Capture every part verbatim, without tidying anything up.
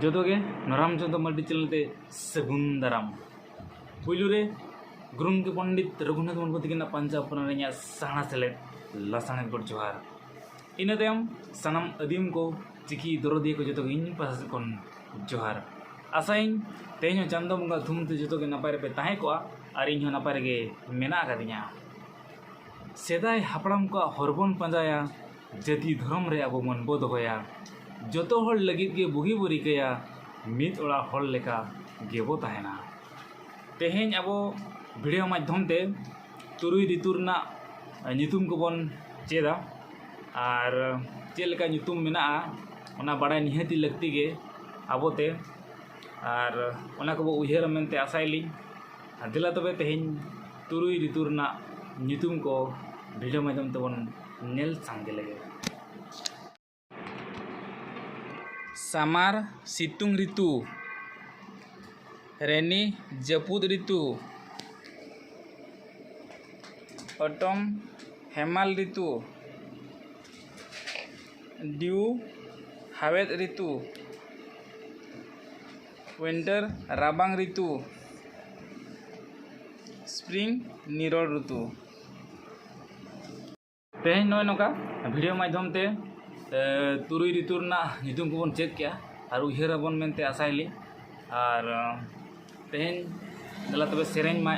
ᱡᱚᱛᱚ ᱜᱮ ᱱᱚᱨᱟᱢ ᱪᱚᱸᱫᱽ ᱢᱟᱨᱰᱤ ᱪᱮᱱᱮᱞ ᱛᱮ ᱥᱟᱹᱜᱩᱱ ᱫᱟᱨᱟᱢ᱾ ᱯᱩᱭᱞᱩ ᱨᱮ ᱜᱩᱨᱩ ᱜᱚᱢᱠᱮ ᱯᱚᱱᱰᱤᱛ ᱨᱚᱜᱷᱩᱱᱟᱛᱷ ᱢᱩᱨᱢᱩ ᱛᱟᱹᱠᱤᱱᱟᱜ ᱯᱟᱧᱡᱟᱵᱽ ᱯᱚᱱᱚᱛ ᱨᱮᱱᱟᱜ ᱥᱟᱦᱱᱟ ᱥᱮᱞᱮᱫ ᱞᱟᱥᱟᱬᱦᱮᱫ ᱜᱚᱰ ᱡᱚᱦᱟᱨ᱾ ᱤᱱᱟᱹ ᱛᱟᱭᱚᱢ ᱥᱟᱱᱟᱢ ᱟᱹᱫᱤᱢ ᱠᱚ, ᱪᱤᱠᱤ ᱫᱚᱨᱚᱫᱤᱭᱟᱹ ᱠᱚ ᱡᱚᱛᱚ ᱜᱮ ᱤᱧ ᱯᱟᱦᱴᱟ ᱥᱮᱫ ᱠᱷᱚᱱ ᱡᱚᱦᱟᱨ᱾ ᱟᱥᱟᱭᱟᱹᱧ ᱛᱮᱦᱮᱧ ᱦᱚᱸ ᱪᱟᱸᱫᱚ ᱵᱚᱸᱜᱟ ᱛᱷᱩᱢ ᱛᱮ ᱡᱚᱛᱚ ᱜᱮ ᱱᱟᱯᱟᱭ ᱨᱮᱯᱮ ᱛᱟᱦᱮᱸ ᱠᱚᱜᱼᱟ ᱟᱨ ᱤᱧ ᱦᱚᱸ ᱱᱟᱯᱟᱭ ᱨᱮᱜᱮ ᱢᱮᱱᱟᱜ ᱟᱠᱟᱫᱤᱧᱟ᱾ ᱥᱮᱫᱟᱭ ᱦᱟᱯᱲᱟᱢ ᱠᱚᱣᱟᱜ ᱦᱚᱨ ᱵᱚᱱ ᱯᱟᱸᱡᱟᱭᱟ, ᱡᱟᱹᱛᱤ ᱫᱷᱚᱨᱚᱢ ᱨᱮ ᱟᱵᱚ ᱢᱟᱹᱱ ᱵᱚ ᱫᱚᱦᱚᱭᱟ᱾ ᱡᱚᱛᱚ ᱦᱚᱲ ᱞᱟᱹᱜᱤᱫ ᱜᱮ ᱵᱩᱜᱤ ᱵᱚ ᱨᱤᱠᱟᱹᱭᱟ, ᱢᱤᱫ ᱚᱲᱟᱜ ᱦᱚᱲ ᱞᱮᱠᱟ ᱜᱮᱵᱚ ᱛᱟᱦᱮᱱᱟ᱾ ᱛᱮᱦᱮᱧ ᱟᱵᱚ ᱵᱷᱤᱰᱤᱭᱳ ᱢᱟᱫᱽᱫᱷᱚᱢ ᱛᱮ ᱛᱩᱨᱩᱭ ᱨᱤᱛᱩ ᱨᱮᱱᱟᱜ ᱧᱩᱛᱩᱢ ᱠᱚᱵᱚᱱ ᱪᱮᱫᱟ ᱟᱨ ᱪᱮᱫ ᱞᱮᱠᱟ ᱧᱩᱛᱩᱢ ᱢᱮᱱᱟᱜᱼᱟ, ᱚᱱᱟ ᱵᱟᱲᱟᱭ ᱱᱤᱦᱟᱹᱛᱤ ᱞᱟᱹᱠᱛᱤ ᱜᱮ ᱟᱵᱚᱛᱮ, ᱟᱨ ᱚᱱᱟ ᱠᱚᱵᱚ ᱩᱭᱦᱟᱹᱨᱟ ᱢᱮᱱᱛᱮ ᱟᱥᱟᱭᱟᱞᱤᱧ᱾ ᱟᱨ ᱫᱮᱞᱟ ᱛᱚᱵᱮ ᱛᱮᱦᱮᱧ ᱛᱩᱨᱩᱭ ᱨᱤᱛᱩ ᱨᱮᱱᱟᱜ ᱧᱩᱛᱩᱢ ᱠᱚ ᱵᱷᱤᱰᱤᱭᱳ ᱢᱟᱫᱽᱫᱷᱚᱢ ᱛᱮᱵᱚᱱ ᱧᱮᱞ ᱥᱟᱸᱜᱮ ᱞᱮᱜᱮ᱾ ᱥᱟᱢᱟᱨ ᱥᱤᱛᱩᱝ ᱨᱤᱛᱩ, ᱨᱮᱱᱤ ᱡᱟᱹᱯᱩᱫ ᱨᱤᱛᱩ, ᱚᱴᱚᱢ ᱦᱮᱢᱟᱞ ᱨᱤᱛᱩ, ᱰᱤᱭᱩ ᱦᱟᱣᱮᱫ ᱨᱤᱛᱩ, ᱩᱭᱤᱱᱴᱟᱨ ᱨᱟᱵᱟᱝ ᱨᱤᱛᱩ, ᱥᱯᱨᱤᱝ ᱱᱤᱨᱚᱲ ᱨᱤᱛᱩ᱾ ᱛᱮᱦᱮᱧ ᱱᱚᱜᱼᱚᱭ ᱱᱚᱝᱠᱟ ᱵᱷᱤᱰᱤᱭᱳ ᱢᱟᱫᱽᱫᱷᱚᱢ ᱛᱮ, ᱮ, ᱛᱩᱨᱩᱭ ᱨᱤᱛᱩ ᱨᱮᱱᱟᱜ ᱧᱩᱛᱩᱢ ᱠᱚᱵᱚᱱ ᱪᱮᱫ ᱠᱮᱜᱼᱟ ᱟᱨ ᱩᱭᱦᱟᱹᱨ ᱟᱵᱚᱱ ᱢᱮᱱᱛᱮ ᱟᱥᱟᱭᱟᱞᱤᱧ᱾ ᱟᱨ, ᱮ, ᱛᱮᱦᱮᱧ ᱫᱮᱞᱟ ᱛᱚᱵᱮ ᱥᱮᱨᱮᱧ ᱢᱟ,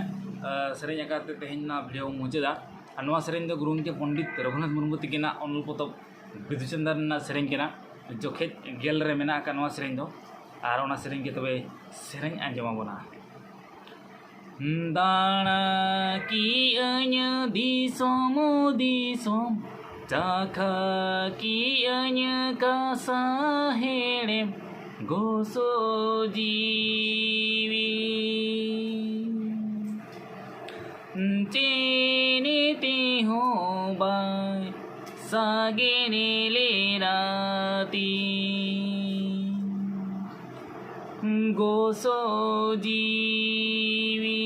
ᱮ, ᱥᱮᱨᱮᱧ ᱟᱠᱟᱫ ᱛᱮ ᱛᱮᱦᱮᱧ ᱱᱚᱣᱟ ᱵᱷᱤᱰᱤᱭᱳ ᱵᱚᱱ ᱢᱩᱪᱟᱹᱫᱟ᱾ ᱟᱨ ᱱᱚᱣᱟ ᱥᱮᱨᱮᱧ ᱫᱚ ᱜᱩᱨᱩ ᱜᱚᱢᱠᱮ ᱯᱚᱱᱰᱤᱛ ᱨᱚᱜᱷᱩᱱᱟᱛᱷ ᱢᱩᱨᱢᱩ ᱛᱤᱠᱤᱱᱟᱜ ᱚᱱᱚᱞ ᱯᱚᱛᱚᱵ ᱵᱤᱫᱩ ᱪᱟᱸᱫᱟᱱ ᱨᱮᱱᱟᱜ ᱥᱮᱨᱮᱧ ᱠᱟᱱᱟ, ᱡᱚᱠᱷᱮᱡ ᱜᱮᱞ ᱨᱮ ᱢᱮᱱᱟᱜ ᱟᱠᱟᱫ ᱱᱚᱣᱟ ᱥᱮᱨᱮᱧ ᱫᱚ᱾ ᱟᱨ ᱚᱱᱟ ᱥᱮᱨᱮᱧ ᱜᱮ ᱛᱚᱵᱮ ᱥᱮᱨᱮᱧ ᱟᱸᱡᱚᱢ ᱟᱵᱚᱱᱟ᱾ ᱫᱟᱬᱟ ᱠᱤ ᱟᱹᱧ ᱫᱤᱥᱚᱢ ᱫᱤᱥᱚᱢ, ᱪᱟᱠᱷᱟ ᱠᱤ ᱟᱹᱧ ᱠᱟᱥᱟ ᱦᱮᱲᱮᱢ ᱜᱚᱥᱚ ᱡᱤᱣᱤ᱾ ᱪᱤᱱᱤ ᱛᱮᱦᱚᱸ ᱵᱟᱭ ᱥᱟᱜᱮᱱ ᱞᱮᱱᱟ ᱛᱤᱧ ᱜᱚᱥᱚ ᱡᱤᱣᱤ᱾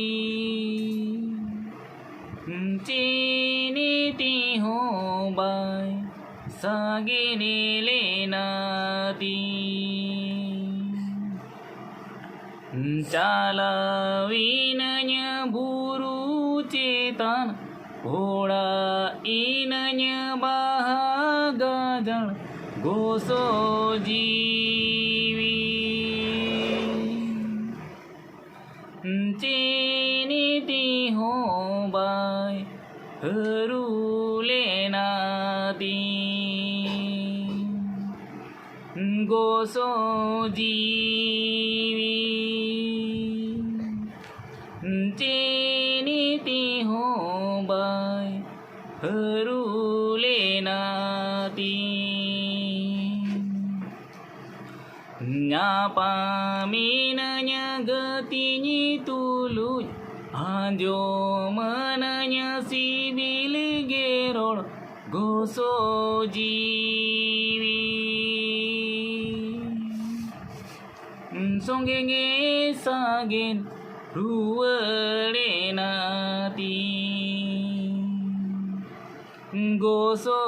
ᱪᱤᱱᱤ ᱛᱮᱦᱚᱸ ᱵᱟᱭ ᱥᱟᱜᱮᱱ ᱞᱮᱱᱟ ᱛᱤᱧ᱾ ᱪᱟᱞᱟᱣᱤᱱᱟᱹᱧ ᱵᱩᱨᱩ ᱪᱮᱛᱟᱱ, ᱯᱷᱳᱲᱟᱭᱤᱱᱟᱹᱧ ᱵᱟᱦᱟ ᱜᱟᱡᱟᱲ, ᱜᱚᱥᱚ ᱡᱤᱣᱤ᱾ ᱪᱤᱱᱤ ᱛᱤᱦᱚᱸ ᱵᱟᱭ ᱦᱟᱹᱨᱩ ᱞᱮᱱᱟ ᱛᱤᱧ, ᱜᱚᱥᱚ ᱡᱤᱣᱤ᱾ ᱪᱤᱱᱤ ᱛᱤᱦᱚᱸ ᱵᱟᱭ ᱦᱟᱹᱨᱩ ᱞᱮᱱᱟ ᱛᱤᱧ᱾ ᱧᱟᱯᱟᱢᱤᱱᱟᱹᱧ ᱜᱟᱹᱛᱤᱧ ᱛᱩᱞᱩᱡ, ᱟᱸᱡᱚᱢᱟᱹᱱᱟᱹᱧ ᱥᱤᱵᱤᱞ ᱜᱮ ᱨᱚᱲ, ᱜᱚᱥᱚ ᱡᱤᱣᱤ᱾ ᱥᱚᱸᱜᱮ ᱜᱮ ᱥᱟᱜᱮᱱ ᱨᱩᱣᱟᱹᱲᱮᱱᱟ ᱛᱤᱧ, ᱜᱚᱥᱚ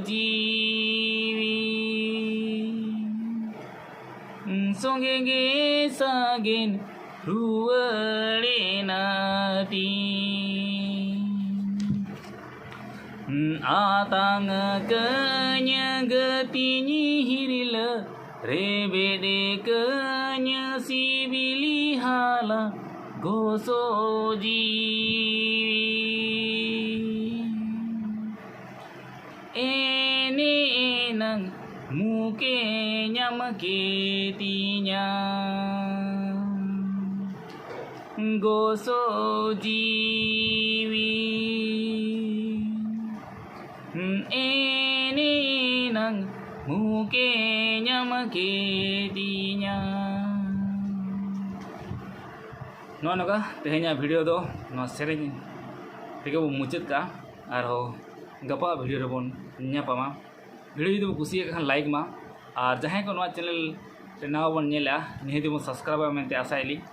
ᱡᱤᱣᱤ᱾ ᱥᱚᱸᱜᱮ ᱜᱮ ᱥᱟᱜᱮᱱ ᱨᱩᱣᱟᱹᱲᱮᱱᱟ ᱛᱤᱧ᱾ ᱟᱛᱟᱝ ᱠᱟᱹᱧ ᱜᱟᱹᱛᱤᱧ ᱦᱤᱨᱞᱟᱹ, ᱨᱮᱵᱮᱫ ᱠᱟᱹᱧ ᱥᱤᱵᱤᱞᱤ ᱦᱟᱞᱟ, ᱜᱚᱥᱚ ᱡᱤᱣᱤ᱾ ᱮᱱᱮᱱᱟᱝ ᱢᱩᱠᱮ ᱧᱟᱢ ᱠᱮᱫᱤᱧᱟ, ᱜᱚᱥᱚ ᱡᱤᱣᱤ᱾ ᱮᱱᱮᱱᱟᱝ ᱢᱩᱠᱮ ᱧᱟᱢ ᱠᱮᱫᱤᱧᱟ᱾ ᱱᱚᱜᱼᱚ ᱱᱚᱝᱠᱟ ᱛᱮᱦᱮᱧᱟᱜ video ᱫᱚ ᱱᱚᱣᱟ ᱥᱮᱨᱮᱧ ᱛᱮᱜᱮ ᱵᱚᱱ ᱢᱩᱪᱟᱹᱫ ᱠᱟᱜᱼᱟ᱾ ᱟᱨᱦᱚᱸ ᱜᱟᱯᱟ video ᱨᱮᱵᱚᱱ ᱧᱟᱯᱟᱢᱟ᱾ Video ᱡᱩᱫᱤ ᱵᱚᱱ ᱠᱩᱥᱤᱭᱟᱜ ᱠᱷᱟᱱ like ᱢᱟ, ᱟᱨ ᱡᱟᱦᱟᱸᱭ ᱠᱚ ᱱᱚᱣᱟ channel ᱨᱮ ᱱᱟᱣᱟ ᱵᱚᱱ ᱧᱮᱞᱮᱜᱼᱟ, ᱱᱤᱦᱟᱹᱛ ᱵᱚᱱ subscribeᱟ ᱢᱮᱱᱛᱮ ᱟᱥᱟᱭᱮᱫ ᱞᱤᱧ᱾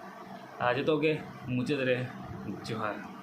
ᱟᱨ ᱡᱚᱛᱚ ᱜᱮ ᱢᱩᱪᱟᱹᱫ ᱨᱮ ᱡᱚᱦᱟᱨ᱾